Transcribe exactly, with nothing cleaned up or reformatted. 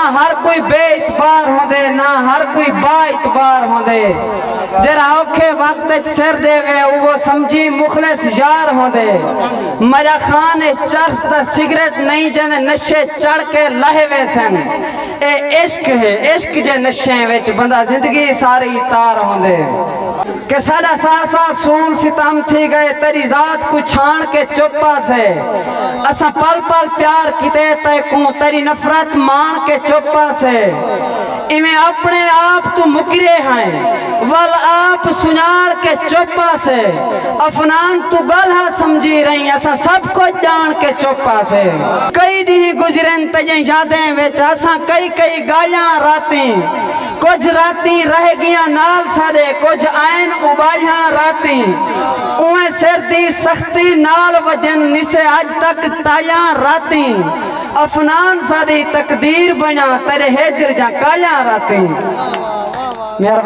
ہر کوئی بے اعتبار ہوندے، نہ ہر کوئی با اعتبار ہوندے۔ جیڑھا اوکھے وقت اچ سر ݙیوے، اوہو سمجھی مخلص یار ہوندے۔ مجا خان اچ چرس دا سگریٹ نئیں، جیندے نشے چڑھ کے لہے ویسن۔ اے عشق ہے، عشق جے نشیں وچ بندہ زندگی ساری تار ہوندے۔ کہ ساݙا ساہ ساہ سول ستم تھی ڳئے، تیݙی ذات کوں چھاݨ کے چپ آسے۔ اساں پل پل پیار کیتے تیکوں، تیݙی نفرت ماݨ کے چپ آسے۔ ایویں اپݨے آپ توں مکرے ہیں، ول آپ سنڄاݨ کے چپ آسے۔ افنان توں ڳالھاں سمجھی رہیں، اساں سب کجھ ڄاݨ کے چپ آسے۔ کئی ݙینہہ گزرن تیݙیں یادیں وچ، اساں کئی کئی ڳالھاں راتیں۔ کجھ راتیں رہ ڳیاں نال ساݙے، کجھ آئن اٻالیاں راتیں۔ اونویں سر دی سختی نال وڄن نسے اڄ تک ٹالیاں راتیں۔ افنان ساݙی تقدیر بݨیا، تیݙے ہجر جاں کالیاں راتیں۔ مہربانی۔